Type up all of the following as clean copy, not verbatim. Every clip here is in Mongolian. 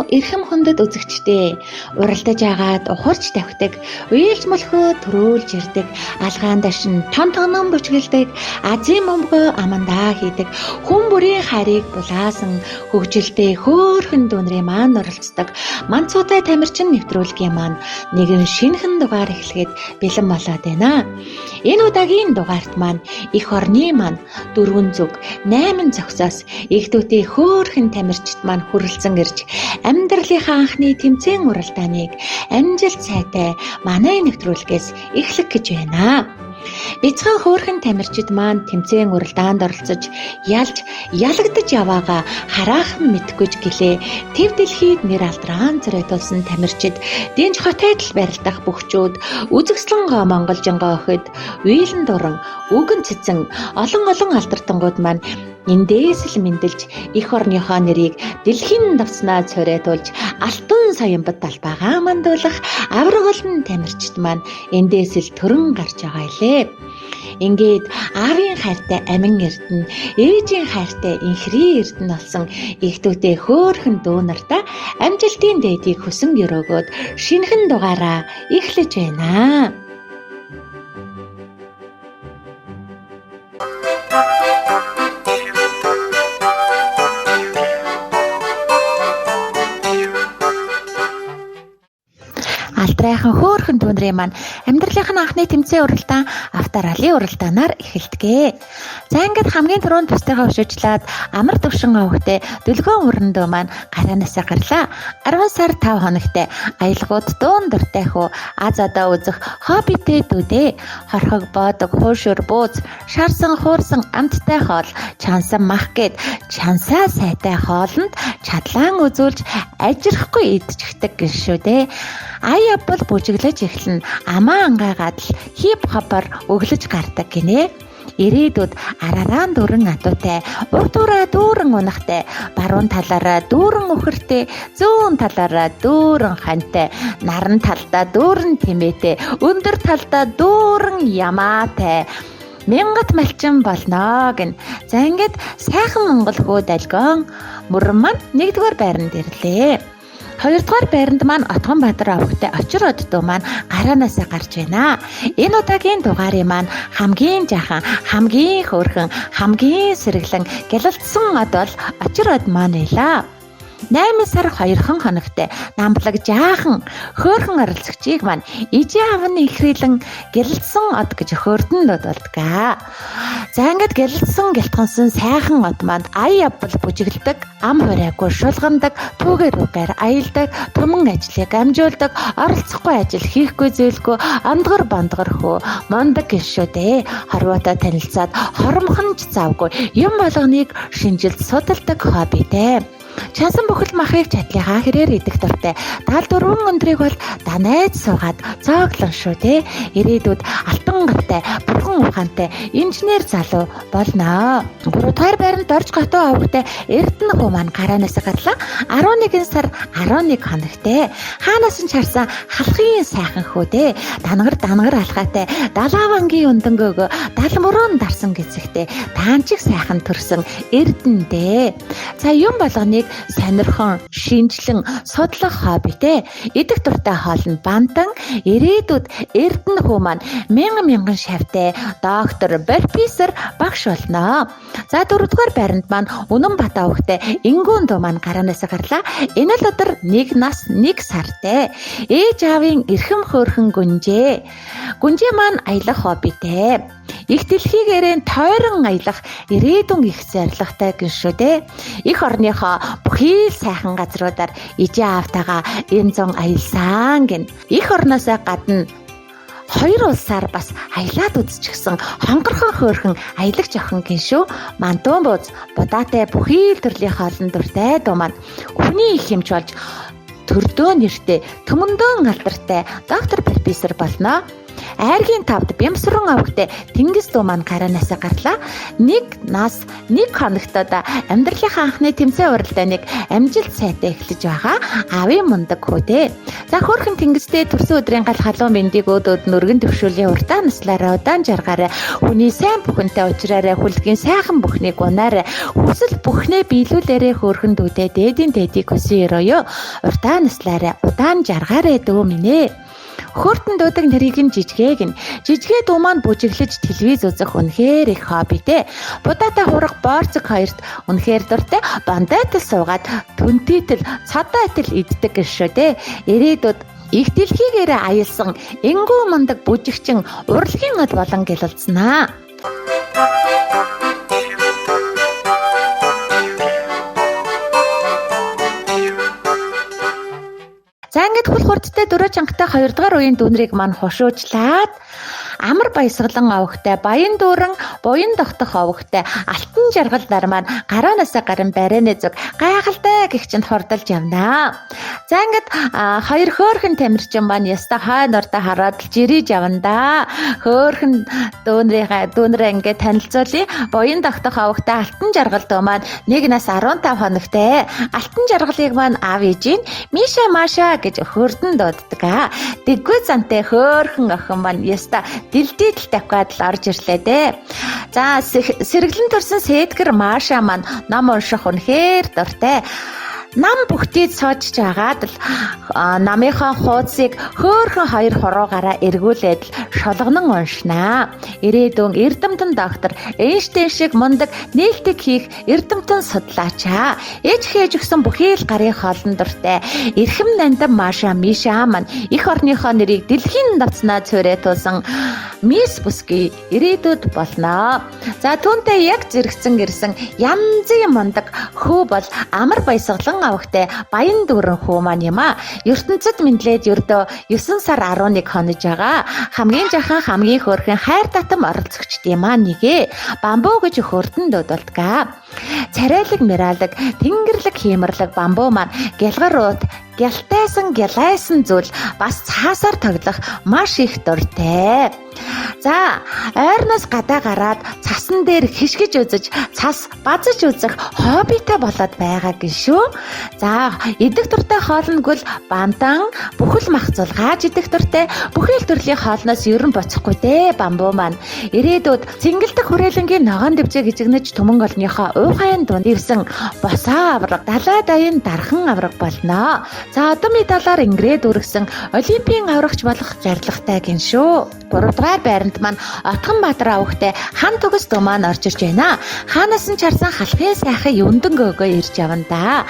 уу эрхэм хүндэт үзэгчдээ. Уралдаж агаад ухарч тавхидаг, уйлж мөлхөө төрөөлж ирдэг, алгаан дашин тон тонон бүжгэлдэг, азийн бөмбөгөө амандаа хийдэг, хүн бүрийн хайрыг булаасан хөгжилтэй хөөрхөн дүүнрийн маань оролцдог. Манцуутай тамирчин нэвтрүүлгийн маань нэгэн шинэхэн дугаар эхлэхэд бэлэн болоод байна. Энэ удаагийн дугаарт маань эх орны маань 4 зүг 8 зогсоос их дүүтэй хөөрхөн тамирчид маань хүрэлцэн ирж амьдралынхаа анхны тэмцээн уралдааныг амжилт сайтай манай нэвтрүүлгээс эхлэх гэж байна. Бяцхан хөөрхөн тамирчид маань тэмцээн уралдаанд оролцож ялж ялагдаж яваагаа хараахан мэдэхгүй ч гэлээ. Төв дэлхийд нэр алдрaan цорайтуулсан тамирчид, дэнж хотойдол барилдах бөхчүүд, үзэгслэн гоо монголжингоо охид, уйлан дуран, үгэн цэцэн олон олон алдартангууд маань эндээс л мэндэлж эх орныхоо нэрийг дэлхийн давснаа цорайтуулж алтан саянбат талбайгаа мандуулах авраг олон тамирчид маань эндээс л төрөн гарч байгаа илээ. Ингээд аавын хайртай амин эрдэнэ, ээжийн хайртай инхрийн эрдэнэ болсон их дүүтэй хөөрхөн дүү нартаа амжилтын дээдийг хүсэн өрөөгөөд шинэхэн дугаараа эхлэж байна. Алдрайхан хөөрхөн дүүнрийн маань амьдралынх нь анхны тэмцээн уралдаан авторалын уралдаанаар эхэлдэг. За ингээд хамгийн түрүүнд бусдыгаа өшөөжлаад амар төвшин овогтой дүлгөөн өрөндөө маань гараанаасаа гарлаа. 10 сар 5 хоногтой аялгууд дуун дуртай хөө аз адаа үзэх хоббитэй дүүдээ. Хорхог боодог хуушур бууз шарсан хуурсан амттай хоол чансан мах гэд чансаа сайтай хоолнд чадлаан үзүүлж ажирхгүй идчихдэг гин шүү дээ. Ая явбал бүжиглэж эхлэн амаа ангайгаад л хип хопоор өглөж гардаг гинэ. Ирээдүйд арараан дөрөн адуутай, урд ураа дүүрэн унахтай, баруун талаараа дүүрэн үхэртэй, зүүн талаараа дүүрэн хантай, наран талдаа дүүрэн тэмээтэй, өндөр талдаа дүүрэн ямаатай мянгат малчин болно гэн. За ингээд сайхан монгол хөө далгоон мөрөн маань нэгдүгээр байранд ирлээ. Хоёрдугаар байранд маань Отгонбаатар овогтой очир оддуу маань гараанаасаа гарч байна. Энэ удаагийн дугаарын маань хамгийн жаахан, хамгийн хөөрхөн, хамгийн сэргэлэн гялалдсан од бол очир од маань байлаа. 8 сар 2 хоногтой намблаг жаахан хөөрхөн оролцогчийг маань ижи аав нь ихрэлэн гялалдсан од гэж хөөрдөн дууддаг. За ингээд гялалдсан гялтгансан сайхан од маань ая явбал бүжиглдэг, ам хуурайгүй шулгандаг, түүгээр үгээр аялдаг, туман ажлыг амжуулдаг, оролцохгүй ажил хийхгүй зүйлгүй, ондгор бондгор хөө мундаг гин шүү дээ. Хорвоотой танилцаад хоромхон ч завгүй юм болгоныг шинжилж судалдаг хоббитэй. Чансан бүхэл махыг чадлынхаа хэрээр идэх дуртай. 74 өндрийг бол данайд суугаад цооглон шүү дээ. Ирээдүйд алтан гартай, бурхан ухаантай инженер залуу болно. 3 дугаар байранд Дорж Гатуу овогтой Эрдэнэ хүү маань гараанаас гарлаа. 11 сар 11 хоногтой. Хаанаас нь чарсан халахын сайхан хүү дээ. Дангар дангар алхаатай, далаавангийн өндөнгөөгөө дал мөрөөн дарсан гэзэгтэй таанчиг сайхан төрсөн Эрдэнэ дээ. За юм болгоныг сонирхон, шинжлэн судлах хоббитэй. Идэх дуртай хоол нь бантан, ирээдүйд Эрдэнэ хүү маань мянган мянган шавтай доктор, профессор, багш болно. За дөрөвдүгээр байранд маань Үнэн Бат овогтой Ингүүн дүү маань гараанаас гарлаа. Энэ л өдөр 1 нас 1 сартай. Ээж аавын эрхэм хөөрхөн гүнжээ. Гүнжээ маань аялах хоббитэй. Их дэлхийгээрээ тойрон аялах ирээдүйн их зорилготой гин шүү дээ. Эх орныхоо бүхий л сайхан газруудаар ижээ аавтайгаа энэ зун аялсан гин. Эх орноосоо гадна хоёр улсаар бас аялаад үзчихсэн хонгорхон хөөрхөн аялагч охин гин шүү. Мантуун бууз будаатай бүхий л төрлийн хоолн дуртай дуу маань хүний их хэмж болж төрдөө нэртэй төмөндөө алдартай доктор профессор болно. Айргийн тавд бямсран овогтой Тэнгис дүү маань гараанаасаа гарлаа. 1 нас 1 хоногтод амьдралынхаа анхны тэмцээн уралдааныг амжилт сайтай эхлэж байгаа аавын мундаг хүү дээ. За хөөрхөн Тэнгистэй төрсөн өдрийн гал халуун мэндийг өөдөөд нүргэн төвшүүлийн уртаа наслаараа удаан жаргаарай. Хүний сайн бүхэнтэй уулзраарай, хүлгийн сайхан бүхнийг унаарай. Хүсэл бүхнээ биелүүлээрэй хөөрхөн дүүдээ дээдийн дээдийг хүсэн өрөөё. Уртаа наслаарай, удаан жаргаарай дүү минь ээ. Хөөртөн дуудаг нэрийг нь жижигээг нь. Жижигээ дүү маань бүжиглэж телевиз үзэх үнэхээр их хоббитэй. Будаатай хураг боорцог хоёрт үнэхээр дуртай. Бандайтал суугаад түнтитэл цодойтал иддэг гэж шүү дээ. Ирээдүйд их дэлхийгээр аялсан энгүү мундаг бүжигчин урлагийн од болон гэлэлцэнэ. За ингээд хөл хурдтай дөрөв чангатай 2 дугаар үеийн дүүнрийг маань хушуучлаад амар баясгалан овогтой баян дүүрэн буян тогтох овогтой алтан жаргал нар маань гараанаасаа гарan барайны зүг гайхалтай гих чинь хурдалж явнаа. За ингээд хоёр хөөрхөн тамирчин маань яста хойно урдаа хараад л жириж явна да. Хөөрхөн дүүнрээ ингээд танилцуулъя. Буян тогтох овогтой алтан жаргал дүү маань 1 нас 15 хоногтой. Алтан жаргалыг маань аав ээж нь Миша Маша гэж хөрдөн дууддаг. Дэггүй зантай хөөрхөн охин маань яста дилдийдэл тавхаад л орж ирлээ дээ. За сэргэлэн төрсэн сэдгэр Маша маань ном унших үнэхээр дуртай. Нам бүхтийд суучж агаад л намынхаа хуудсыг хөөрхөн хоёр хуруугаараа эргүүлээд л шолгонон уншнаа. Ирээдүйн эрдэмтэн доктор Эйнштейн шиг мундаг нээлтийг хийх эрдэмтэн судлаачаа. Ээж хээж өгсөн бүхий л гарын хоолн дуртай. Эрхэм нандам Маша Миша маань эх орныхоо нэрийг дэлхийн давцнаа цорой туусан мисс бүсгүй ирээдүйд болно. За түүнтэй яг зэрэгцэн ирсэн янзын мундаг хөө бол амар баясгалан авахтай баян дүүрэн хүү маань юм а. ертөнцид мэдлээд ердөө 9 сар 11 хонож байгаа. Хамгийн жахан хамгийн хөөрхөн хайр татам оролцогчд юм а нэгэ. Бамбуу гэж хөрдөн дуудалдаг. Царайлаг миралаг, тэнгерлэг хиймэрлэг бамбуу маань гялгар уут гялтайсан гялайсан зүйл бас цаасаар тоглох маш их дуртай. За ойрноос гадаа гараад цасан дээр хишгэж үзэж цас базаж үзэх хоббитой болоод байгаа гин шүү. За идэх дуртай хоолногүл бандан бүхэл мах зулгааж идэх дуртай бүхэл төрлийн хоолноос ерөн боцохгүй дээ бамбуу маань. Ирээдүйд цэнгэлдэх хүрээлэнгийн ногоон дэвжээ гिजигнэж түмэн олныхоо уухайн дунд ивсэн босоо авраг далай даян дархан авраг болно. За одоо медалаар ингэрээд үргэсэн олимпийн аврагч болох зорилготой гин шүү. 3 дугаар байранд маань Отгонбаатар авахтай хан төгс дүү маань орж ирж байна. Хаанаас нь чарсан халахын сайхан юндан гөөгөө ирж явна да.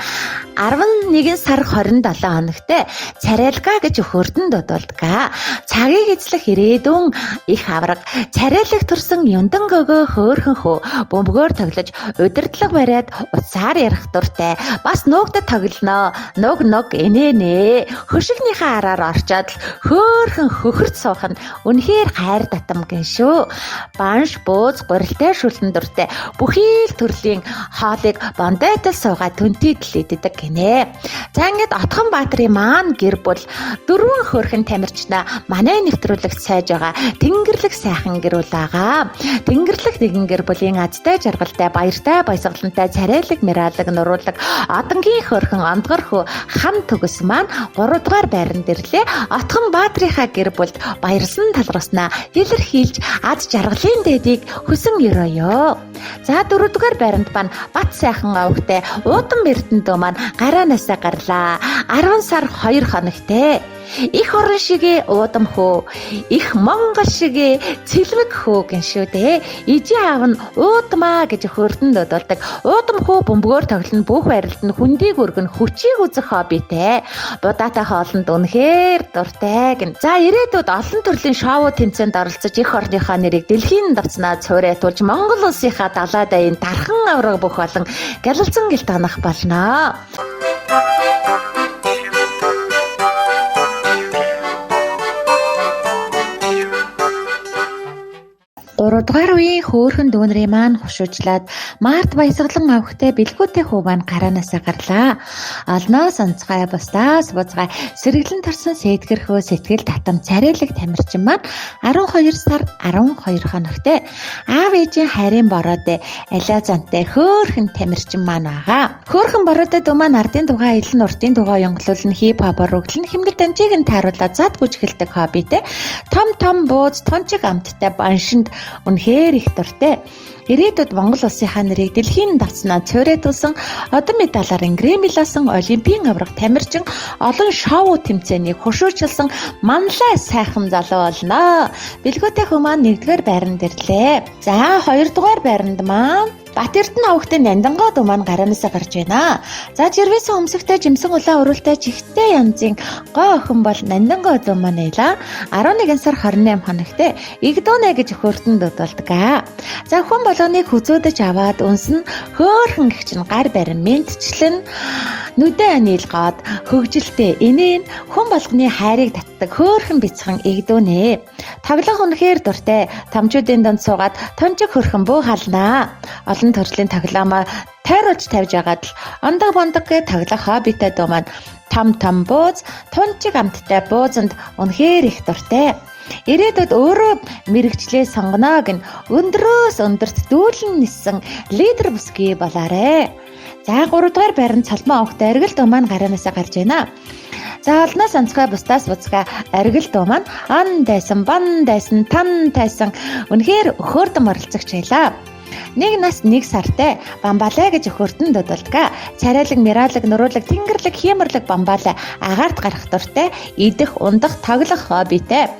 11 сар 27 хоногтой царайлга гэж хөрдөн дуудулдаг. Цагийг эзлэх ирээдүйн их авраг царайлаг төрсөн юндан гөөгөө хөөхөн хөө бөмбөгөөр тоглож удирдлага бариад утсаар ярих дуртай. Бас нуугдад тоглоно. Нуг нуг инээнэ. Хөшигнийхээ араар орчоод л хөөхөн хөхөрт суух нь үнэхээр хайр татам гин шүү. Банш, бууз, гурилтай шүлэн дуртай бүхий л төрлийн хоолыг бондойтол суугаад түнтийдл иддэг гинэ. За ингээд Отгонбаатарын маань гэр бүл дөрвөн хөөрхөн тамирчнаа манай нэвтрүүлэгт сайж байгаа Тэнгэрлэг сайхан гэр бүл байгаа. Тэнгэрлэг нэгэн гэр бүлийн азтай жаргалтай, баяртай, баясгалантай, царайлаг, миралаг, нуруулаг, одонгийн хөөрхөн ондгор хөө хан төгс маань 3 дугаар байранд ирлээ. Отгонбаатрынхаа гэр бүлд баярлсан талархснаа илэрхийлж аз жаргалын дээдийг хүсэн өрөөё. За 4 дугаар байранд маань Бат сайхан овогтой Уудам Эрдэнэ маань гараанаасаа гарлаа. 10 сар 2 хоногтой. Их орон шигээ уудам хөө, их Монгол шигээ цэлмэг хөө гин шүү дээ. Ижи аав нь уудмаа гэж хөрдөн дуудулдаг. Уудам хөө бөмбөгөөр тоглоно, бүх барилд нь хүндийг өргөн, хүчийг үзэх хоббитэй. Будаатай хоолнд үнэхээр дуртай гин. За ирээдүйд олон төрлийн шоу тэмцээнд оролцож эх орныхоо нэрийг дэлхийн давцнаа цуурайтуулж Монгол улсынхаа далай дайны дархан авраг бүх болон гялалзан гэлт анах болно. 3 дугаар үеийн хөөрхөн дүүнрийн маань хушуучлаад Март баясгалан авахтай бэлгүүтэй хүү маань гараанаасаа гарлаа. Олноос онцгой, бусдаас бузгай сэргэлэн төрсөн сэтгэрхөө сэтгэл татам царайлаг тамирчин маань 12 сар 12 хоногтой аав ээжийн хайрын бороод алиа зантай хөөрхөн тамирчин маань байгаа. Хөөрхөн бороотой дүү маань ардын дугаа илэн уртын дугаа уянгалуулна, хип хопоор өглөн хэмнэл дамжийг нь тааруулаад зад бүжгэлдэг хоббитэй том том бууз тончиг амттай баншинд үнэхээр их дуртай. Ирээдүйд Монгол улсынхаа нэрийг дэлхийн давцнаа цуурайтуулсан, одон медалаар Грэмиласан олимпийн аварга тамирчин олон шоу тэмцээнийг хошуучлсан манлай сайхан залуу болно. Бэлгүүтэй хүү маань 1-р байранд ирлээ. За 2-р байранд маань Бат Эрдэнэ овогтой Нандингоо дүү маань гараанаасаа гарч байна. За жирвэсэн өмсөгтэй жимсэн улаан өрөөлтэй чихтэй янзын гоо охин бол Нандингоо дүү маань байлаа. 11 сар 28 хоногтой Игдүүнэ гэж өхөртөн дуудулдаг. За хүн болгоныг хүзөөдөж аваад үнсэн хөөхөн гэх чинь гар барин мэнтчлэн нүдэ анилгаад хөгжилтэй инээн хүн болгоны хайрыг татдаг хөөхөн бяцхан Игдүүнэ. Тоглох үнэхээр дуртай. Томчуудын дунд суугаад тончиг хөрхөн бөө халнаа. Олон төрлийн тоглоомоо тойруулж тавьж агаад л ондог бондог гэж тоглох хоббитой дүү маань том том бууз, тунчиг амттай буузанд үнэхээр их дуртай. Ирээдүйд өөрөө мэрэгчлээ сонгоно гэн өндрөөс өндөрт дүүлэн ниссэн лидер бүсгүй болоорой. За 3 дугаар байранд Цолмон овогтой оргил дүү маань гараанаасаа гарч байна. За олноос онцгой, бусдаас буцгаа оргил дүү маань он дайсан, бон дайсан, тан тайсан үнэхээр өхөрдөм оролцогч байлаа. Нэг нас нэг сартай Бамбалай гэж өхөртөн дуудулдаг. Царайлаг, миралаг, нуруулаг, тэнгерлэг, хиймэрлэг Бамбалай агаарт гарах дуртай, идэх, ундах, тоглох хоббитэй.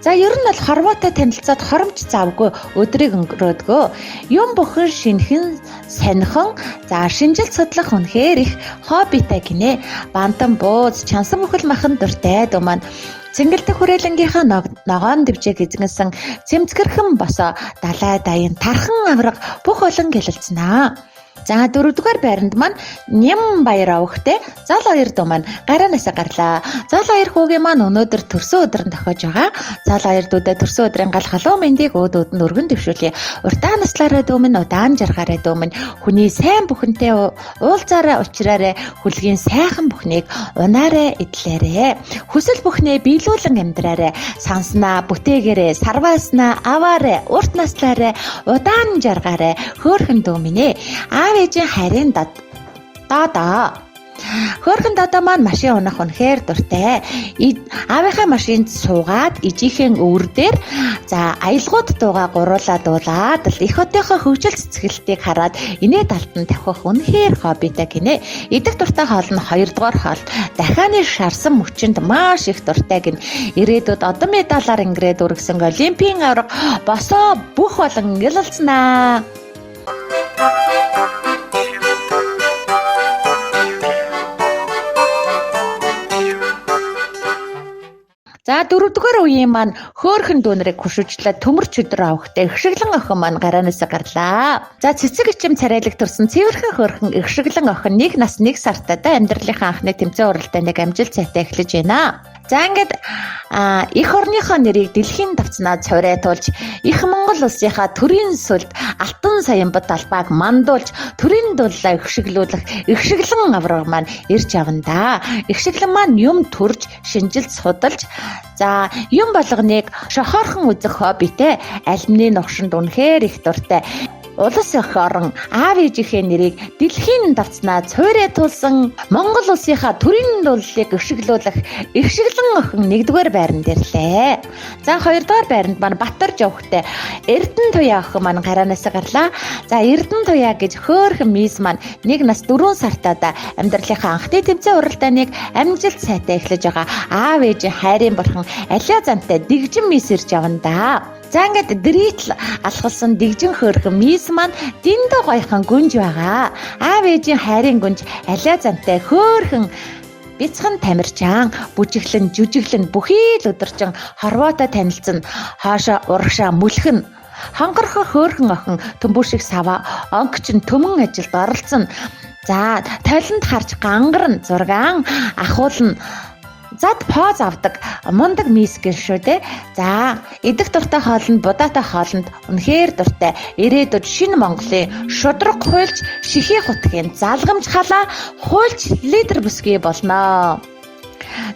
За ер нь бол хорвоотой танилцаад хоромч завгүй өдрийг өнгөрөөдгөө. Юм бүхэн шинхэн сонихон, за шинжил судлах үнэхээр их хоббитэй гинэ. Бантан бууз, чансан бүхэл махан дуртай дүү маань Цэнгэлдэх хүрээлэнгийнхаа ногоон дэвжээг эзэнсэн цэмцгэрхэн босоо далай даян тархан авраг бүх олон гэлэлцэнэ. За 4-р байранд маань Ням баяр овогтой Зал хоёр дүү маань гараанаасаа гарлаа. Зал хоёр хүүгийн маань өнөөдөр төрсөн өдөр нь тохиож байгаа. Зал хоёр дүүдээ төрсөн өдрийн гал халуун мэндийг өөд өөдөнд өргөн дэвшүүлье. Уртаа наслаараа дүү минь, удаан жаргаарай дүү минь, хүний сайн бүхэнтэй уулзаарай учраарай, хүлгийн сайхан бүхнийг унаарай эдлээрэй. Хүсэл бүхнээ биелүүлэн амьдраарай. Санснаа бүтээгээрэй, сарвааснаа аваарай, урт наслаарай, удаан жаргаарай. Хөөхөн дүү минь ээ. Аав ээжийн харийн доо. Хөөхөн додоо маань машин унах үнэхээр дуртай. Аавынхаа машинд суугаад ижийнхээ өвөр дээр за аялгууд дууга гуруулаа дуулаад л эх хотынхоо хөгжил цэцгэлтийг хараад инээ талтан тавхих үнэхээр хоббитой гинэ. Идэх дуртай хоол нь 2 дугаар хоол. Дахианы шарсан мөчөнд маш их дуртай гин. Ирээдүйд одон медалаар ингэрээд үргэсэн олимпийн аварга босоо бүх болон гэлэлцэнэ. За 4-р үеийн маань хөөхөн дүүнрийг хушуучлаад төмөр чөдөр авахтай ихшиглэн охин маань гараанаасаа гарлаа. За цэцэг ичим царайлаг төрсөн цэвэрхэн хөөрхөн ихшиглэн охин нэг нас нэг сартай да амьдралынхаа анхны тэмцээн уралдааныг амжилт сайтай эхлэж байна. За ингээд эх орныхоо нэрийг дэлхийн давцнаа цуврайтуулж их Монгол улсынхаа төрийн сүлд алтан саянбат албааг мандуулж төрийн дуллаа ихшиглүүлэх ихшиглэн авраг маань ирж авна да. Ихшиглэн маань юм төрж шинжилж судалж за юм болгоныг шохоорхон үзэх хоббитэй алимны новшинд үнэхээр их дуртай. Улс эх орон аав ээжийнхээ нэрийг дэлхийн давцнаа цуурайтуулсан Монгол улсынхаа төрийн дуллыг өвшиглүүлэх ихшиглэн охин 1-р байранд ирлээ. За 2-р байранд маань Батар Жовхтой Эрдэнэ Туяа охин маань гараанаасаа гарлаа. За Эрдэнэ Туяа гэж хөөхөн мис маань нэг нас 4 сартаа да амьдралынхаа анхны тэмцээн уралдааныг амжилт сайтай эхлэж байгаа. Аав ээжийн хайрын бурхан алиа зантай дэгжин мис ирж явна да. За ингээд дритл алхалсан дэгжин хөөрхөн мис маань дэндүү гоёхон гүнж байгаа. Аав ээжийн хайрын гүнж алиа зантай хөөрхөн бяцхан тамирчаан бүжиглэн жүжиглэн бүхий л өдөржин хорвоотой танилцсан хаашаа урагшаа мөлхөн хонхорхоо хөөрхөн охин төмбөр шиг саваа онгоч нь төмөн ажилд оролцсон. За толинд харж гангарна зургаан ахуулна. Зад поз авдаг мундаг мисс гэр шүү дээ. За, идэх дуртай хоолнд, будаатай хоолнд үнэхээр дуртай. Ирээдүйд шинэ Монголын шудраг хуульч, шихий хутгийн залгамж халаа хуульч лидер бүсгүй болно.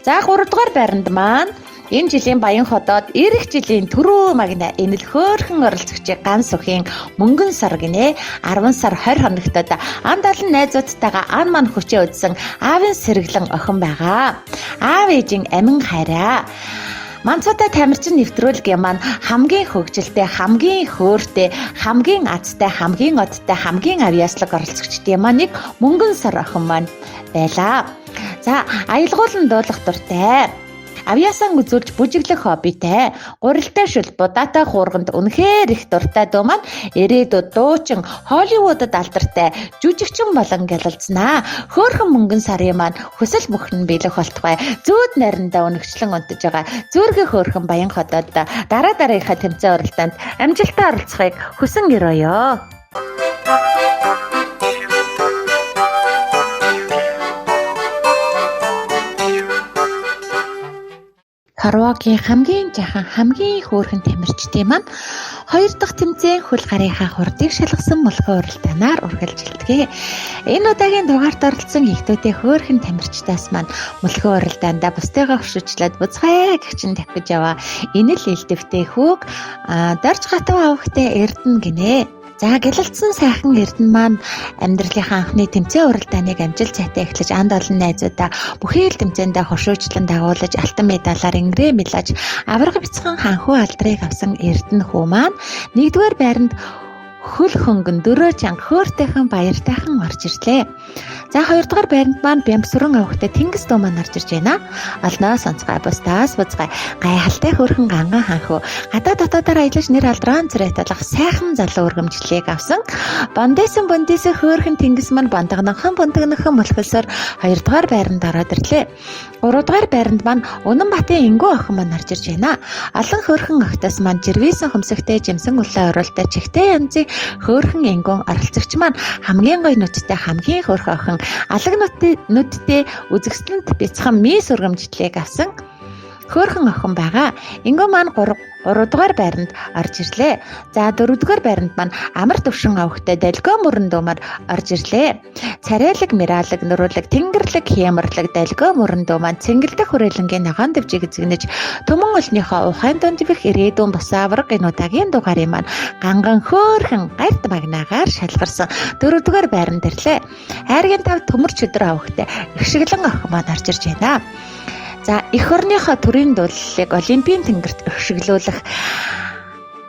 За, 3 дугаар байранд маань энэ жилийн Баян хотод ирэх жилийн түрүү магна энэ л хөөрхөн оролцогчийг ганц үхийн мөнгөн сар гинэ. 10 сар 20 хоногтод анд олон найзуудтайгаа ан ман хүчээ үзсэн аавын сэргэлэн охин байгаа. Аав ээжийн амин хайраа. Манцуутай тамирчин нэвтрүүлгийн маань хамгийн хөгжилтэй, хамгийн хөөртэй, хамгийн азтай, хамгийн одтой, хамгийн авьяаслаг оролцогчдын маань нэг мөнгөн сар охин маань байлаа. За, аялгуулан дуулах дуртай. Авьяасаа үзүүлж бүжиглэх хоббитэй, гурилтай шүл, будаатай хуурганд үнэхээр их дуртай дүү маань ирээдүйд дуучин, Холливуудад алдартай жүжигчин болон гялалзнаа. Хөөхөн мөнгөн сарын маань хүсэл бүхэн биелэх болтугай. Зүүд найрандаа өнөгчлөн унтаж байгаа. Зүрхэ хөөхөн Баян хотод дараа дараагийнхаа тэмцээн уралдаанд амжилттай оролцохыг хүсэн гэрөөё. Хорвоогийн хамгийн жахан, хамгийн хөөрхөн тамирчдын маань 2 дахь тэмцээн хөл гарынхаа хурдыг шалгасан мөлхөө уралдаанаар үргэлжилдэг. Энэ удаагийн дугаарт оролцсон ихтүүдийн хөөрхөн тамирчдаас маань мөлхөө уралдаандаа бусдыгаа хөшүүжлээд буцгай гэгчин тавих гэж яваа. Энэ л элдвтэй хүүг дорж гатав авахтай эрдэнэ гинэ. За, гялалцсан сайхан эрдэнэ маань амьдралынхаа анхны тэмцээн уралдааныг амжилт сайтай эхлэж анд олон найзуудаа бүхий л тэмцээндээ хошуучлан дагуулж алтан медалаар ингэрээ мэлаж аварга бяцхан ханхүү алдрыг авсан эрдэнэ хүү маань нэгдүгээр байранд хөл хөнгөн дөрөө чанга хөөртэйхэн баяртайхан орж ирлээ. За, хоёрдугаар байранд маань бямсран авахтай тэнгис дүү маань орж ирж байна. Олноос онцгой, бусдаас буцгай, гайхалтай хөөрхөн ганган ханхүү, гадаа дотоодоор аялаж нэр алдрaan царайталах сайхан залуу өргөмжлөлийг авсан. Бондесэн бондесэн хөөрхөн тэнгис маань бондогнохон бондогнохон мөлхөлсөөр хоёрдугаар байранд ороод ирлээ. Гуравдугаар байранд маань Үнэнбатын энгүү охин маань орж ирж байна. Олон хөөрхөн охтоос маань жирвээсэн хөмсөгтэй, жимсэн улаан уруултай чихтэй янзын хөөрхөн энгүүн оролцогч маань хамгийн гоё нүдтэй хамгийн хөөрхөн охин алаг нүдтэй үзэгсэлэнт бяцхан мис өргөмжлөлийг авсан хөөрхөн охин байгаа. Энгүү маань 3 дугаар байранд орж ирлээ. За, 4 дугаар байранд маань амар төвшин авахтай долгио мөрөн дуумаар орж ирлээ. Царайлаг, миралаг, нөрүүлэг, тэнгэрлэг, хямарлаг долгио мөрөн дуу маань цэнгэлдэх хүрээлэнгийн ногоон дэвжийг эзэгнэж түмэн олныхоо ухаан дунд бих ирээдүйн бус авраг энэ удаагийн дугаарын маань ганган хөөрхөн гарт магнаагаар шалгарсан 4 дугаар байранд ирлээ. Хайргийн тав төмөр чөдөр авахтай ихшиглэн охин маань орж ирж байна. За, эх орныхоо төрийн дуулалыг Олимпийн тэнгэрт өгшөглүүлэх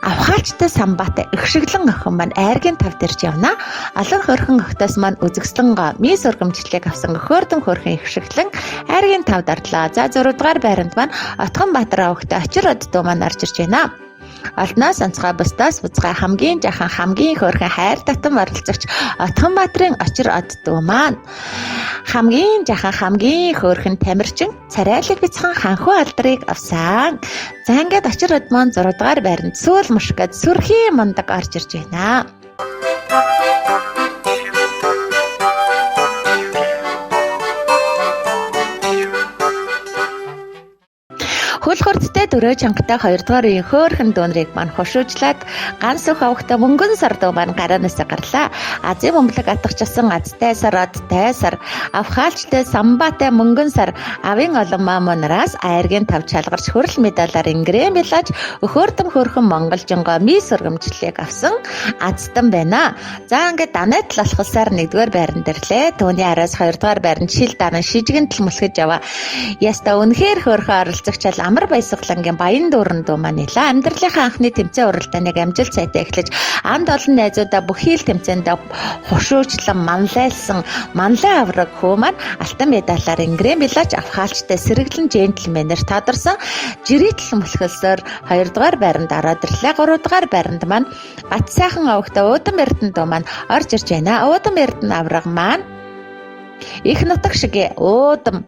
авхаалчтай самбаатай өгшөглөн охин маань айргийн тав дэрж явна. Олон хөрхөн охтоос маань үзэгслэн мис өргөмжлөлийг авсан хөөрдөн хөрхөн ихшиглэн айргийн тавд орлоо. За, 6 дугаар байранд маань Отгон Баатар авахтай очир оддуу маань орж ирж байна. Олноос онцгой, бусдаас буцгай хамгийн жахан хамгийн хөөрхөн хайр татам оролцогч Отгон Баатрын очир оддуу маань хамгийн жахан хамгийн хөөрхөн тамирчин царайлаг бяцхан ханхүү алдрыг авсан. За, ингээд очир од маань 6 дугаар байранд сүүл мушгад сүрхий мундаг орж ирж байна. Хөл хурдтай дөрөө чангатай 2 дугаар үеийн хөөрхөн дүүнрийг маань хошуучлаад ганц өх авахтай мөнгөн сар дүү маань гараанаас гарлаа. Азийн бөмбөлөг атгачсан азтай сар адтай сар авхаалчтай самбаатай мөнгөн сар авын олон маамунараас айргийн тав чалгарч хөрөл медалаар ингэрээ мэлаж өхөрдөм хөрхөн монголжингоо мис өргөмжлөлийг авсан азтан байна. За, ингээд данайтал алхалсаар 1-р байранд ирлээ. Түүний араас 2-р байранд шил дараа шижгэн тал мөлхөж яваа. Яста үнэхээр хөөрхөн оролцогч амар баясгалангийн баян дүүрэн дүү маань нэлээ. Амьдралынхаа анхны тэмцээн уралдааныг амжилт сайтай эхлэж анд олон найзуудаа бүхий л тэмцээндээ хушуучлан манлайлсан манлай авраг хүү маань алтан медалаар ингэрээ мэлаж авхаалчтай сэргэлэн джентльменээр тадарсан жиритл мөлхөлсөөр 2 дугаар байранд ороод ирлээ. 3 дугаар байранд маань гат сайхан авагта уудам эрдэнэ дүү маань орж ирж байна. Уудам эрдэнэ авраг маань их нутаг шиг уудам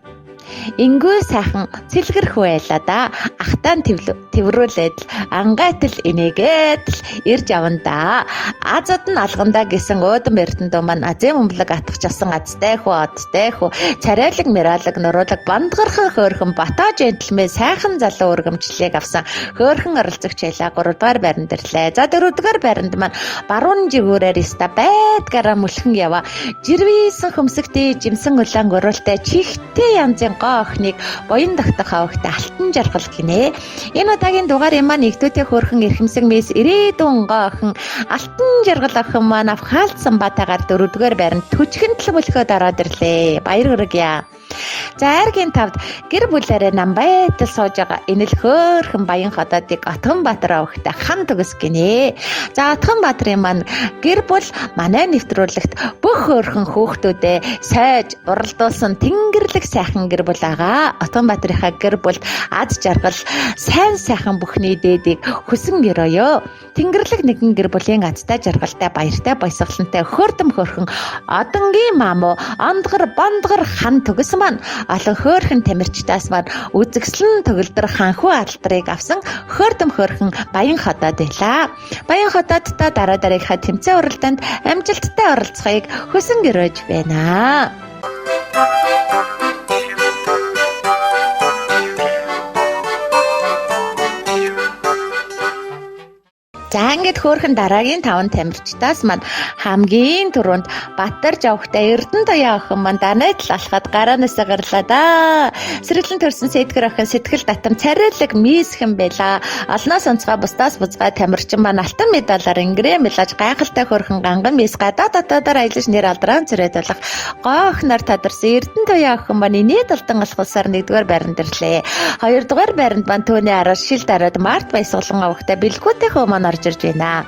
Ингүү сайхан цэлгэр хүү байлаа да. Ахтаан тэврүүлээд л ангайтал инээгээд л ирж явна да. Азад нь алгандаа гэсэн уудам эрдэндөө маань азийн бөмбөлөг атгах часан азтай хүү одтой хүү царайлаг миралаг нуруулаг бандгархан хөөрхөн Бата джентльмен сайхан залуу өргөмжлөлийг авсан хөөрхөн оролцогч байлаа. 3 дугаар байранд ирлээ. За 4 дугаар байранд маань баруун жигүүрээр ста байдгаараа мөлхөн яваа. Жирвийсэн хөмсөгтэй жимсэн улаан гурвалтай чихтэй янзын гоо охиныг буян тогтох авахтай алтан жаргал гинэ. Энэ удаагийн дугаарын маань нэгдүгээр хөөрхөн эрхэмсэг мис ирээдүйн гоо охин алтан жаргал охин маань авхаалцсан батагаар 4 дугаар байранд төчгөн тал мөлхөөд ороод ирлээ. Баяр хүргье. За айргийн тавд гэр бүлээрээ нам байтал сууж байгаа энэ л хөөрхөн баян хотоодыг Отгонбаатар овогтой хан төгс гинэ. За Отгонбаатарын маань гэр бүл манай нэвтрүүлэгт бүх хөөрхөн хүүхдүүдээ сойж уралдуулсан тэнгэрэлэг сайхан гэр бүл байгаа. Отгонбаатарынхаа гэр бүлд ад жаргал сайн сайхан бүхний дээдийг хүсэн гэрөөё. Тэнгэрлэг нэгэн гэр бүлийн азтай жаргалтай баяртай баясгалантай хөөрдөм хөөрхөн одонгийн маамуу ондгор бондгор хан төгс маань олон хөөрхөн тамирчдаас маань үзэгслэн төгөлдөр ханхүү алдрыг авсан хөөрдөм хөөрхөн Баян хотод байлаа. Баян хотодтой дараа дараагийнхаа тэмцээн уралдаанд амжилттай оролцохыг хүсэн гэрөөж байна. За ингээд хөөрхөн дараагийн 5 тамирчдаас маань хамгийн түрүүнд Баттар жавхтай Эрдэнэ туяа охин маань данайтал алхаад гараанаасаа гарлаа да. Сэргэлэн төрсэн сэтгэр охин сэтгэл татам царайлаг мисхэн байла. Олноос онцгой бусдаас бузгай тамирчин маань алтан медалаар ингэрээ мэлаж гайхалтай хөөрхөн ганган мис гадаа дотоодоор аялаж нэр алдрaan царайд болох гоо охиноор тадарсан Эрдэнэ туяа охин маань инээд алдан алхуулсаар 1-р байранд ирлээ. 2-р байранд маань түүний араас шил дараад Март баясгалан авахтай бэлгүүтэй хөө маань орж ирж байна.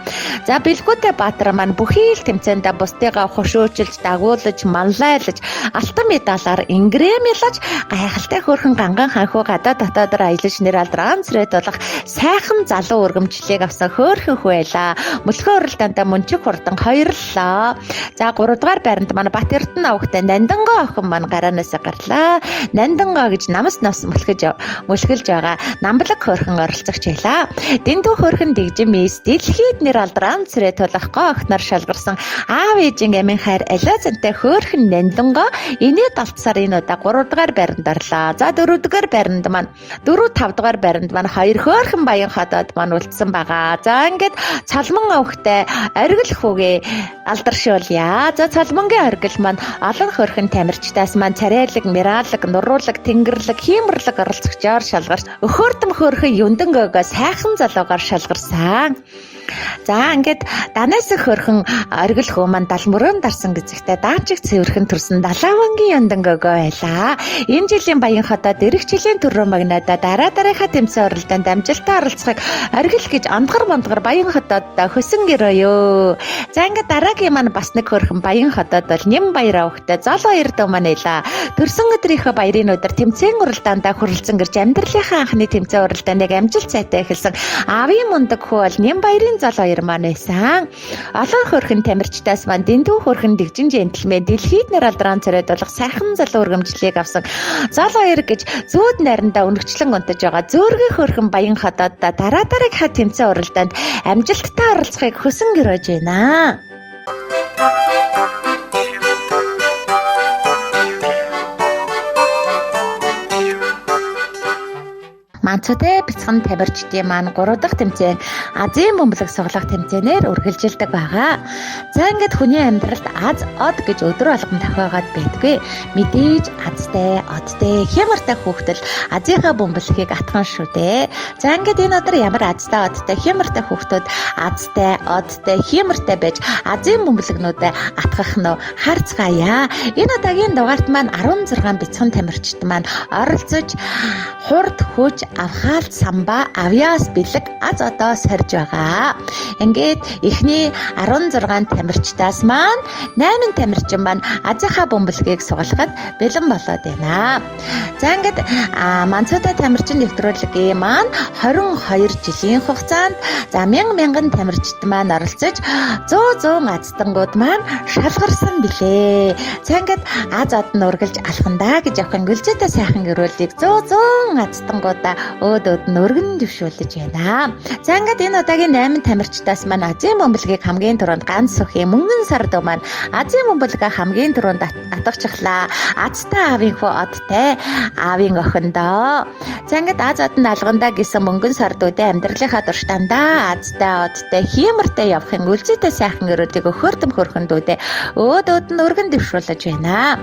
За бэлгүүтэй Баатар маань бүхий л тэмцээндээ бусдыгаа хошөөчилж, дагуулж, манлайлаж, алтан медалаар ингэрээ мэлаж гайхалтай хөөрхөн ганган ханхуу гадаа дотоодор аялаж нэр алдрaan царайд болох сайхан залуу өргөмжлөлийг авсан хөөрхөн хүү байлаа. Мөлхөө уралдаандаа мөнчиг хурдан хоёрлоо. За 3 дугаар байранд маань Бат Эрдэнэ авахтай Нандангоо охин маань гараанаасаа гарлаа. Нандангоо гэж намс навс мөлхөлж байгаа намблаг хөөрхөн оролцогч байлаа. Дэндүү хөөрхөн дэгжин мис дэлхийд нэр алдрaan царай тулах гоо охиноор шалгарсан аав ээжийн амин хайр алиа зантай хөөрхөн Нандангоо инээд алдсаар энэ удаа 3 дугаар байранд орлоо. За 4 дугаар байранд маань 4 5 дугаар байранд маань хоёр хөөрхөн баян хотод маань үлдсэн байгаа. За ингээд Цалман овогтой оргил хүүгээ алдаршуулъя. За Цалмангийн оргил маань олон хөөрхөн тамирчдаас маань царайлаг, миралаг, нуруулаг, тэнгэрэлэг, хиймэрлэг оролцогчоор шалгарч өхөрдөм хөөрхөн юндангөөгөө сайхан залуугаар шалгарсан. За ингээд данаас хөрхөн оргил хөө маань дал мөрөн дарсан гэзэгтэй даанчиг цэвэрхэн төрсөн далаавангийн яндангөгөө байлаа. Энэ жилийн баян хотод эрэх жилийн төрөө магнадаа дараа дараагийнхаа тэмцээн уралдаанд амжилттай оролцохыг оргил гэж ондгор бондгор баян хотод хөсөн гэрөөё. За ингээд дараагийн маань бас нэг хөрхөн баян хотод бол нэм баяр авахтай зол хоёр дөө маань байлаа. Төрсөн өдрийнхөө баярын өдөр тэмцээн уралдаандаа хүрэлцэн гэрч амьдралынхаа анхны тэмцээн уралдааныг амжилт сайтай эхэлсэн аавын мундаг хүү бол нэм баярын зол хоёр маань байсан. Олон хөрхөн тамирчдаас маань дэндүү хөрхөн дэгжин джентльмен дэлхийд нэр алдрaan царайд болох сайхан залуу өргөмжлөлийг авсан. Зол хоёр гэж зүүд найрандаа өнөгчлөн унтаж байгаа зөөргөн хөрхөн баян хотод дараа дараагийнхаа тэмцээн уралдаанд амжилттай оролцохыг хүсэн гэрөөж байна. Манцутай бяцхан тамирчдын маань 3 дахь тэмцээн Азийн бөмбөлөг суглах тэмцээнээр үргэлжилдэг байгаа. За ингээд хүний амьдралд аз од гэж өдөр болгон тохиогоод байдгүй. Мэдээж азтай, одтой, хямартай хүүхдэл азийнхаа бөмбөлөхийг атхан шүү дээ. За ингээд энэ өдөр ямар азтай, одтой, хямартай хүүхдүүд азтай, одтой, хямартай байж азийн бөмбөлөгнүүдэд атгах нь харцгаая. Энэ удаагийн дугаарт маань 16 бяцхан тамирчид маань оролцож хурд хүч авхаалт самбаа авьяас бэлэг аз одоо сорж байгаа. Ингээд эхний 16 тамирчдаас маань 8 тамирчин маань азийнхаа бөмбөлгийг сугалахад бэлэн болоод байна. За ингээд Манцуутай тамирчин нэвтрүүлгийн маань 22 жилийн хугацаанд за мянган мянган тамирчид маань оролцож 100 100 азтангууд маань шалгарсан билээ. За ингээд аз од нь үргэлж алхандаа гэж явахын гүлзээтэй сайхан гэрүүлийг 100 100 азтангуудаа өөд өөд нь өргөн дэвшүүлж байна. За ингээд энэ удаагийн 8 тамирчдаас маань Азийн бөмбөлгийг хамгийн түрүүнд ганц сүхийн мөнгөн сар дүү маань Азийн бөмбөлгөө хамгийн түрүүнд атгачихлаа. Азтай аавын хүү одтой аавын охиндоо. За ингээд аз од нь алгандаа гэсэн мөнгөн сар дүүдээ амьдралынхаа турш дандаа азтай одтой хиймортой явахын үлзийтэй сайхан өрөөдийг өхөрдөм хөрхөн дүүдээ өөд өөд нь өргөн дэвшүүлж байна.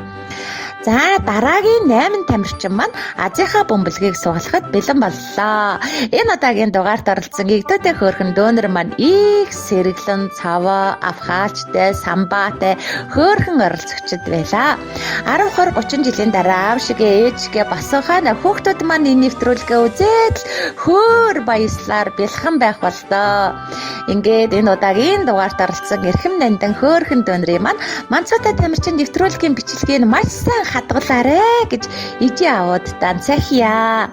За дараагийн 8 тамирчин маань Азийнхаа бөмбөлгийг сугалахад бэлэн боллоо. Энэ удаагийн дугаарт оролцсон эгдүүтэй хөөрхөн дөөнөр маань их сэргэлэн цаваа, авхаалчтай, самбаатай хөөрхөн оролцогчд байлаа. 10 20 30 жилийн дараа аав шигээ ээж шигээ болсон хойно хүүхдүүд маань энэ нэвтрүүлгээ үзээд л хөөр баяслаар бэлхэн байх боллоо. Ингээд энэ удаагийн дугаарт оролцсон эрхэм нандин хөөрхөн дөөнрийн маань Манцуутай тамирчин нэвтрүүлгийн бичлэгийг маш сайн хадгалаарэ гэж ижи авуудтаа цахия.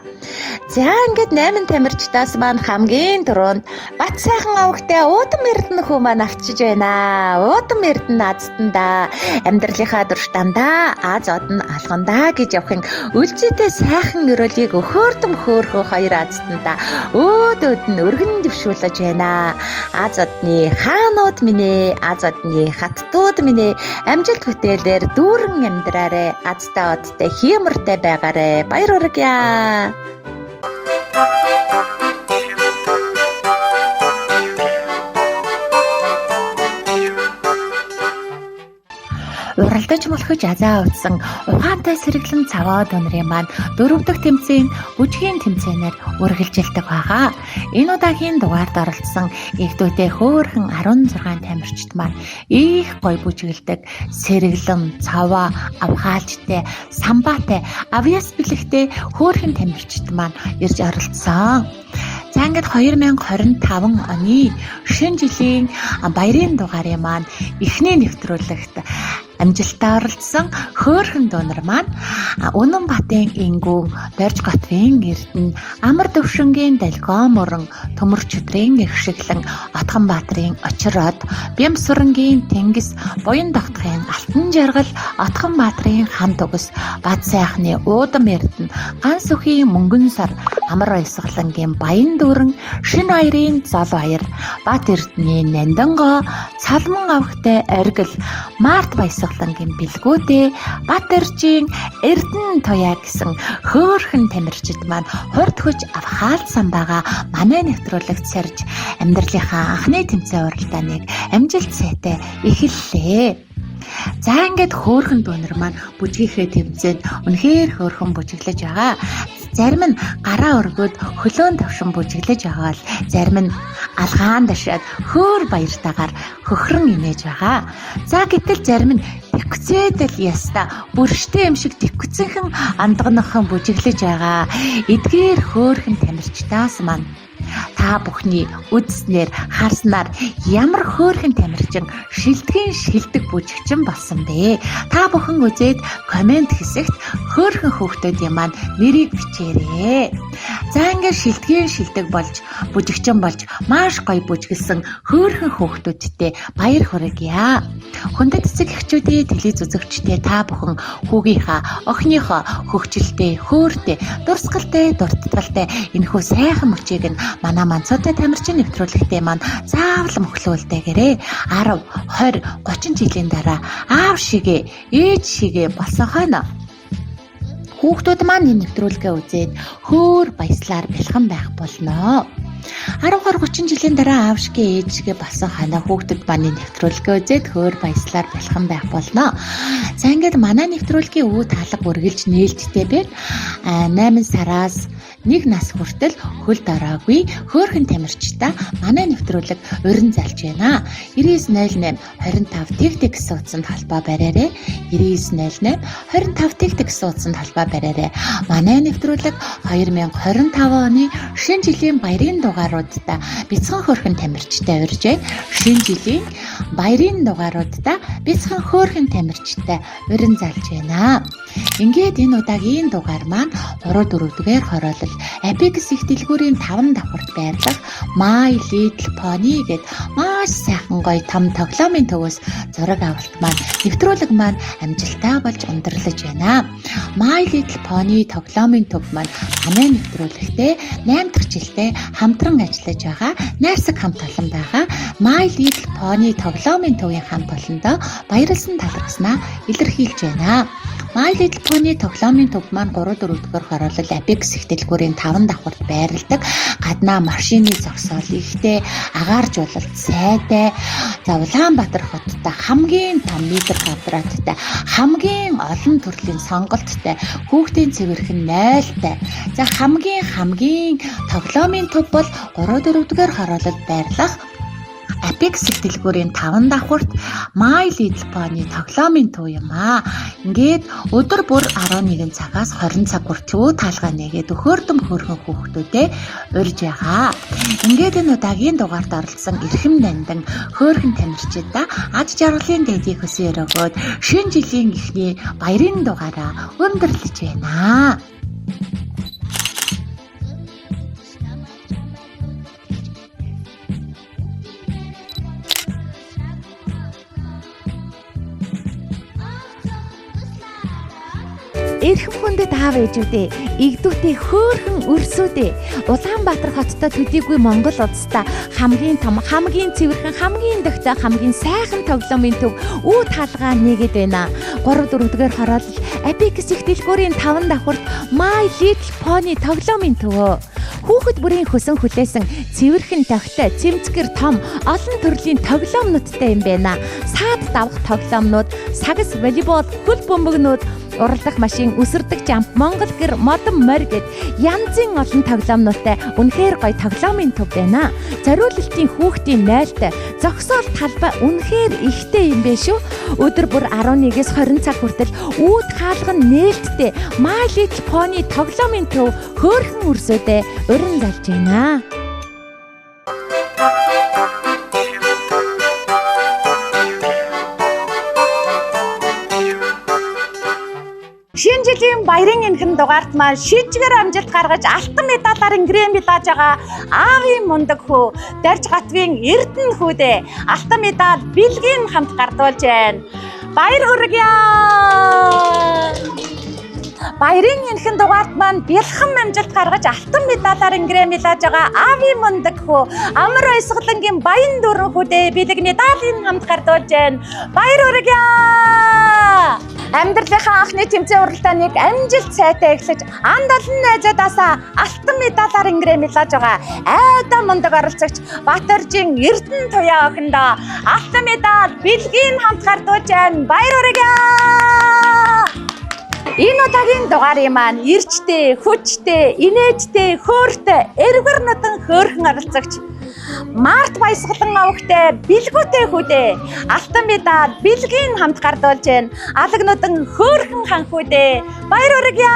За ингээд 8 тамирчдаас маань хамгийн түрүүнд Бат сайхан авагтай Уудам Эрдэнэ хүү маань авчиж байна. Уудам Эрдэнэ азтандаа амьдралынхаа турш дандаа аз од нь алгандаа гэж явахын үлзийтэй сайхан өрөөлийг өхөөрдөм хөөхөө хоёр азтандаа өөд өөд нь өргөн дэвшүүлж байна. Аз одны хаанууд минь ээ, аз одны хаттууд минь ээ, амжилт бүтээлээр дүүрэн амьдраарэ, азтай одтой хиймортой байгаарэ. Баяр хүргье. Уралдаж мөлхөж азаа утсан ухаантай сэргэлэн цаваа дөнрийн маань дөрөв дэх тэмцээн бүжгийн тэмцээнээр үргэлжилдэг байгаа. Энэ удаагийн дугаард оролцсон эгдүүтэй хөөрхөн 16 тамирчид маань их гоё бүжгэлдэг сэргэлэн цаваа авхаалжтай самбаатай авьяас бэлэгтэй хөөрхөн тамирчид маань ирж оролцсон. За ингээд 2025 оны шинэ жилийн баярын дугаарын маань эхний нэвтрүүлэгт амжилттай оролцсон хөөрхөн дүүнер маань Үнэнбатын Ингүүн, Дорж Готвын Эрдэнэ, Амар Төвшингийн Долгион мөрөн, Төмөр чөдрийн Эгшиглэн, Отгонбаатарын Очирод, Бямсүрэнгийн Тэнгис, Буян тогтхын Алтан жаргал, Отгонбаатарын Хан төгс, Бад сайхны Уудам Эрдэнэ, Ганс үхийн Мөнгөн сар, Амар баясгалангийн Баян дүүрэн, Шинэ баярын Зол баяр, Бат Эрдэнийн Нандингоо, Цалман авахтай Оргил, Март баясгалангийн Бэлгүүдээ, Бат Эржийн Эрдэнэ Туяа гэсэн хөөрхөн тамирчид маань хурд хүч авхаалсан байгаа манай нэвтрүүлэгт сарж амьдралынхаа анхны тэмцээн уралдааныг амжилт сайтай эхэллээ. За ингээд хөөрхөн дүүнер маань бүжгийнхээ тэмцээнд үнэхээр хөөрхөн бүжиглэж байгаа. Зарим нь гараа өргөөд хөлөөн тавшин бүжиглэж байгаа л зарим нь алгаан дашаад хөөр баяртайгаар хөхрөн инээж байгаа. За гэтэл зарим нь тэгвцээд л яста бүрштэй юм шиг тэгвцэнхэн андганахан бүжиглэж байгаа. Эдгээр хөөрхөн тамирчдаас маань та бүхний үзснээр харснаар ямар хөөрхөн тамирчин шилдгийн шилдэг бүжигчин болсон бэ? Та бүхэн үзээд коммент хэсэгт хөөрхөн хүүхдүүдийн маань нэрийг бичээрэй. За ингээд шилдгийн шилдэг болж бүжигчин болж маш гоё бүжгэлсэн хөөрхөн хүүхдүүдтэй баяр хүргье. Хүндэт эцэг эхчүүдээ телевиз үзэгчдээ та бүхэн хүүгийнхаа охиныхоо хөгжилтэй, хөөртэй, дурсгалтай, дурталтай энэхүү сайхан мөчийг нь манай Манцуутай тамирчин нэвтрүүлэгтээ маань заавал мөхлөөлтэйгээрээ 10, 20, 30 жилийн дараа аав шигээ, ээж шигээ болсон хойно хүүхдүүд маань энэ нэвтрүүлгээ үзээд хөөр баяслаар бэлхэн байх болно. 10 20 30 жилийн дараа аав шигээ ээж шигээ болсон ханаа хүүхдэд манай нэвтрүүлгээ үзээд хөөр баяслаар бэлхэн байх болно. За ингээд манай нэвтрүүлгийн өвөө таалга үргэлж нээлттэй байна. 8 сараас 1 нас хүртэл хөл дараагүй хөөрхөн тамирчтай манай нэвтрүүлэг урин залж байна. 9908 25 тэг тэг гэсэн утсанд холбоо бариарай. 9908 25 тэг тэг гэсэн утсанд холбоо бариарай. Манай нэвтрүүлэг 2025 оны шинэ жилийн баярын дугааруудтай бяцхан хөөрхөн тамирчтай урьж байна. Шинэ жилийн баярын дугааруудтай бяцхан хөөрхөн тамирчтай урин залж байна. Ингээд энэ удаагийн дугаар маань 3 4-р хороолол Apex их дэлгүүрийн 5 давхарт байрлах My Little Pony гээд маш сайхан гоё том тоглоомын төвөөс зураг авалт маань нэвтрүүлэг маань амжилттай болж өндөрлөж байна. My Little Pony тоглоомын төв маань манай нэвтрүүлэгтээ 8 дахь жилдээ хамтран ажиллаж байгаа найрсаг хамт олон байгаа. My Little Pony тоглоомын төвийн хамт олондоо баярлсан талархснаа илэрхийлж байна. My Little Pony тоглоомын төв маань 3 4-р хороолол Apex их дэлгүүрийн 5 давхарт байрладаг. Гаднаа машины зогсоол ихтэй, агааржуулалт сайтай. За Улаанбаатар хоттой хамгийн том метр квадраттай, хамгийн олон төрлийн сонголттой, хүүхдийн цэвэрхэн нойлтой. За хамгийн тоглоомын төв бол 3 4-р хороололд байрлах Apex их дэлгүүрийн 5 давхарт My Little Pony тоглоомын төв юм аа. Ингээд өдөр бүр 11 цагаас 20 цаг хүртэл таалгаа нэгээд хөөрдөм хөөрхөн хүүхдүүдээ урьж байгаа. Ингээд энэ удаагийн дугаард оролцсон эрхэм нандин хөөрхөн тамирчидаа ад жаргалын дэдийг хүсэн өрөөгөөд шинэ жилийн эхний баярын дугаараа өндөрлөж байна. Эрхэм хүндэт аав ээжүүдээ, эгдүүтэй хөөрхөн өрсүүдээ, Улаанбаатар хоттой төдийгүй Монгол улстай хамгийн том, хамгийн цэвэрхэн, хамгийн дөхтэй, хамгийн сайхан тоглоомын төв үү таалгаа нэгэд байна. 3 4-р хороолол Apex их дэлгүүрийн 5 давхарт My Little Pony тоглоомын төвөө. Хүүхэд бүрийн хөсөн хүлээсэн цэвэрхэн тогтой, цэмцгэр том, олон төрлийн тоглоомнуудтай юм байна. Саад давх тоглоомнууд, сагас, волейбол, хөл бөмбөгнүүд, уралдах машин, өсөрдөг жамп, Монгол гэр, модон морь гэд янзын олон тоглоомнуудтай үнэхээр гоё тоглоомын төв байна. Зориулалтын хүүхдийн нойлтой зогсоол талбай үнэхээр ихтэй юм бэ шүү. Өдөр бүр 11-ээс 20 цаг хүртэл үүд хаалга нь нээлттэй My Little Pony тоглоомын төв хөөрхөн өрсөөдөө урин залж байна. Шинэ жилийн баярын энхэн дугаарт маань шижгээр амжилт гаргаж алтан медалаар ингрэм билааж байгаа аавын мундаг хүү Дарж Гатвын Эрдэнэ хүүдээ алтан медаль бэлгийн хамт гардуулж байна. Баяр хүргье! Баярын энхэн дугаарт маань бэлхэн амжилт гаргаж алтан медалаар ингрэм билааж байгаа аавын мундаг хүү Амар Баясгалангийн Баян дүүрэн хүүдээ бэлэг медалийн хамт гардуулж байна. Баяр хүргье! Амьдралынхаа анхны тэмцээн уралдааныг амжилт сайтай эхлэж анд олон найзуудаасаа алтан медалаар ингрэм билааж байгаа айдаа мундаг оролцогч Батөржин Эрдэнэ Туяа охиндоо алтан медаль бэлгийн хамт гардуулж байна. Баяр хүргье! Энэ удаагийн дугаарын маань эрчтэй, хүчтэй, инээдтэй, хөөртэй, эргэр нутан хөөрхөн оролцогч Март Баясгалан овогтой бэлгүүтэй хүүдээ алтан медаль бэлгийн хамт гардуулж байна. Алаг нутан хөөрхөн хан хүүдээ баяр хүргье!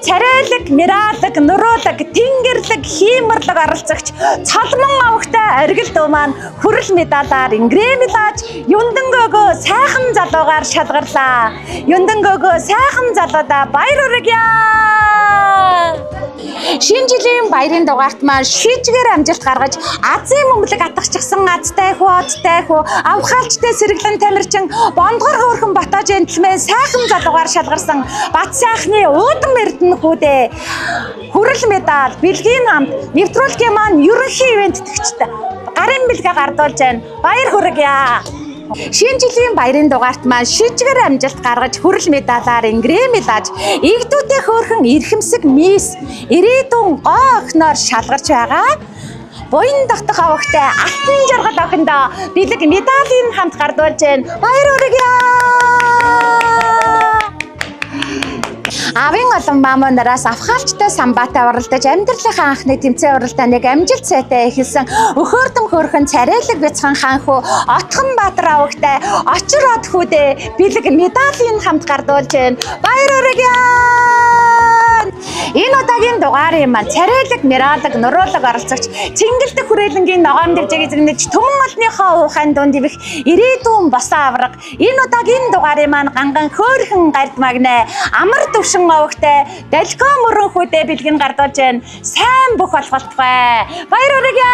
Царайлаг, миралаг, нуруулаг, тэнгерлэг, хиймэрлэг оролцогч Цолмон овогтой оргил дүү маань хүрэл медалаар ингрэм билааж Юндангөөгөө сайхан залуугаар шалгарлаа. Юндангөөгөө сайхан залуудаа баяр хүргье! Шинэ жилийн баярын дугаарт маань шижгээр амжилт гаргаж азийн бөмбөлөг атгахчихсан азтай хүү, одтой хүү, авхаалчтай сэргэлэн тамирчин Бондгор хөөрхөн Батоо джентльмен сайхан залуугаар шалгарсан Бат сайхны уудам Эрдэнэ хүүдээ хүрэл медаль бэлгийн хамт нэвтрүүлгийн маань ерөнхий ивент тэтгэгчид гарын бэлгээ гардуулж байна. Баяр хүргье! Шинэ жилийн баярын дугаарт маань шижгэр амжилт гаргаж хүрэл медалаар ингрэм мэлаж игдүүтэй хөөрхөн эрхэмсэг мис ирээдүйн гоо охиноор шалгарч байгаа. Буян дотох овогтой алтан жаргал охиндоо бэлэг медалийн хамт гардуулж байна. Баяр хүргье! Аавын олон маамуу нараас авхаалчтай самбаатай уралдаж амьдралынхаа анхны тэмцээн уралдааныг амжилт сайтай эхэлсэн өхөөрдөм хөөрхөн царайлаг бяцхан хаан хүү Отхон Баатар авагтай очир од хүүдээ бэлэг медалийн хамт гардуулж байна. Баяр хүргье! Энэ удаагийн дугаарын маань царайлаг, миралаг, нуруулаг оролцогч Чингэлдэх хүрээлэнгийн ногоон дэвжээг эзэгнэж түмэн олныхоо уухайн дунд ивэх ирээдүйн босоо авраг. Энэ удаагийн дугаарын маань ганган хөөрхөн гард магнаа амар төвшин овогтой далико мөрөн хүүдээ бэлгэн гардуулж байна. Сайн бүх болох болтугай. Баяр хүргье!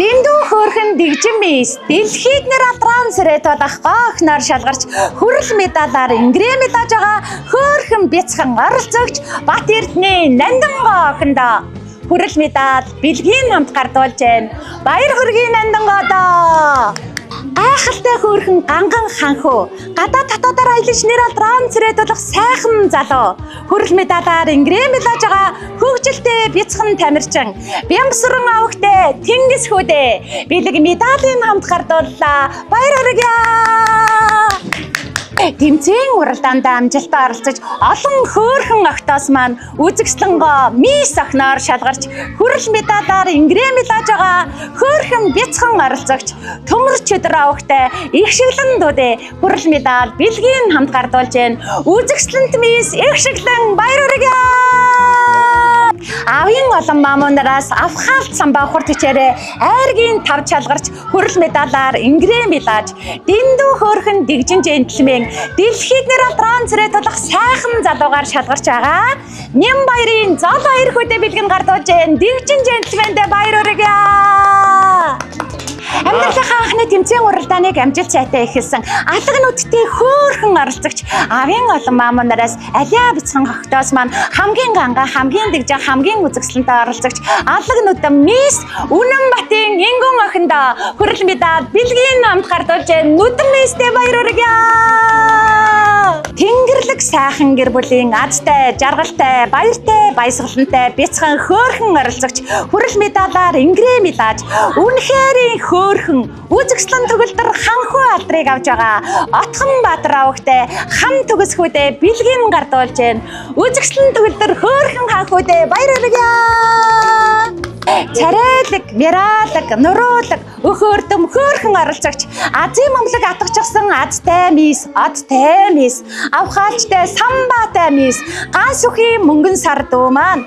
Дэндүү хөөрхөн дэгжин мис дэлхийд нэр алдрaan сэрэ тулах гоо охиноор шалгарч хүрэл медалаар ингрэм медалж байгаа хөөрхөн бяцхан оролцогч Бат Эрдэнэ Нандин гоо охиндоо хүрэл медаль бэлгийн хамт гардуулж байна. Баяр хүргэе Нандин гоодоо! Гайхалтай хөөрхөн ганган ханхуу гадаа татаадаар аялаж нэр алдрaan цэрээд болох сайхан залуу хүрэл медалаар ингрэм медалж байгаа хөгжилтэй бяцхан тамирчин Бямсран авагтай Тэнгис хүүдээ бэлэг медалийн хамт гардууллаа. Баяр хүргье! Тэмцээн уралдаанд амжилттай оролцож олон хөөрхөн октоос маань үзэгслэнгоо мис охиноор шалгарч хүрэл медалаар ингрэм медалж байгаа хөөрхөн бяцхан оролцогч төмөр чөдөр авахтай их шиглэн дүүдээ хүрэл медаль бэлгийн хамт гардуулж байна. Үзэгслэнт мис их шиглэн баяр хүргье! Аавын олон маамуу нараас авхаалт самбаа хурд хичээрээ айргийн тав чалгарч хүрэл медалаар ингрэм медалж дэндүү хөөрхөн дэгжин джентльмен дэлхийд нэр алдрaan цэрэ тулах сайхан залуугаар шалгарч байгаа. Нэм баярын зол баяр хөдөө бэлгэн гардуулж байна. Дэгжин джентльмендээ баяр хүргье! Амьдралынхаа анхны тэмцээн уралдааныг амжилт сайтай эхэлсэн алга нүдтэй хөөрхөн оролцогч аавын олон маамуу нараас алиа бяцхан хогтоос маань хамгийн ганга, хамгийн дэгжин, хамгийн үзэсгэлэнтэй оролцогч алга нүдэн мисс Үнэн Батын Ингүн охиндоо хүрэл медаль бэлгийн намд гардуулж байна. Нүдэн мисстэй баяр хүргье! Тэнгэрлэг сайхан гэр бүлийн азтай, жаргалтай, баяртай, баясгалантай бяцхан хөөрхөн оролцогч хүрэл медалаар ингрэм медалж үнэхэрийн хөөрхөн үзэгслэн төгөлдөр ханхуу алдрыг авч байгаа. Отхон Баатар авагтай хан төгсгүүдээ бэлгийн гардуулж байна. Үзэгслэн төгөлдөр хөөрхөн ханхүүдээ баяр хүргье! Царайлаг, миралаг, нуруулаг, өхөөрдөм хөөрхөн оролцогч Азийн мөмлөг атгачихсан азтай мис, одтой мис, авхаалчтай самбаатай мис, ганс үхийн мөнгөн сар дүү маань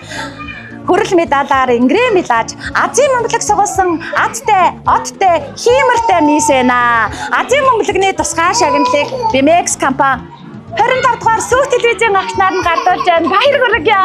хүрэл медалаар ингрэм медалж Азийн мөмлөг сугалсан азтай, одтой, хиймэртэй мис байна. Азийн мөмлөгний тусгай шагналыг BMX компани 25 дугаар сүүх телевизийн агчнаар нь гардуулж байна. Баяр хүргье.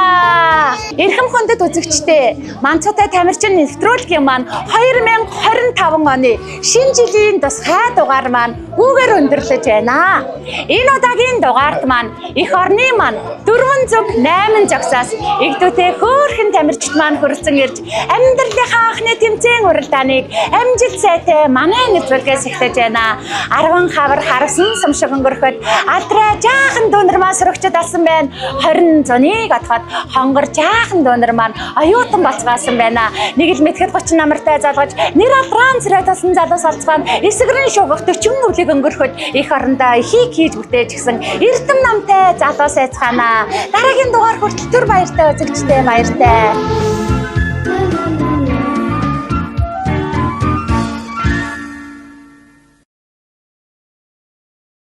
Эрхэм хүндэт үзэгчдээ, Манцуутай тамирчин нэвтрүүлгийн маань 2025 оны шинэ жилийн тусгай дугаар маань үүгээр өндөрлөж байна. Энэ удаагийн дугаарт маань эх орны маань 4 зүг 8 зогсоос эгдүүтэй хөөрхөн тамирчид маань хүрэлцэн ирж амьдралынхаа анхны тэмцээн уралдааныг амжилт сайтай манай нэвтрүүлгээс эхлэж байна. 10 хавар харсан сум шиг өнгөрөхөд алдраа жаахан дүүнер маань сөрөгчд алсан байна. 20 зуныг отоход хонгор жаахан дүүнер маань оюутан болцгаасан байна. Нэг л мэтгэд 30 намартай залгаж нэр алраан царай тасан залуус олцгаан эсгэрэн шугах 40 өвлийг өнгөрөхөд эх орондоо ихийг хийж бүтээж гисэн эрдэм намтай залуус айцгаана. Дараагийн дугаар хүртэл түр баяртай үзэгчтэй баяртай.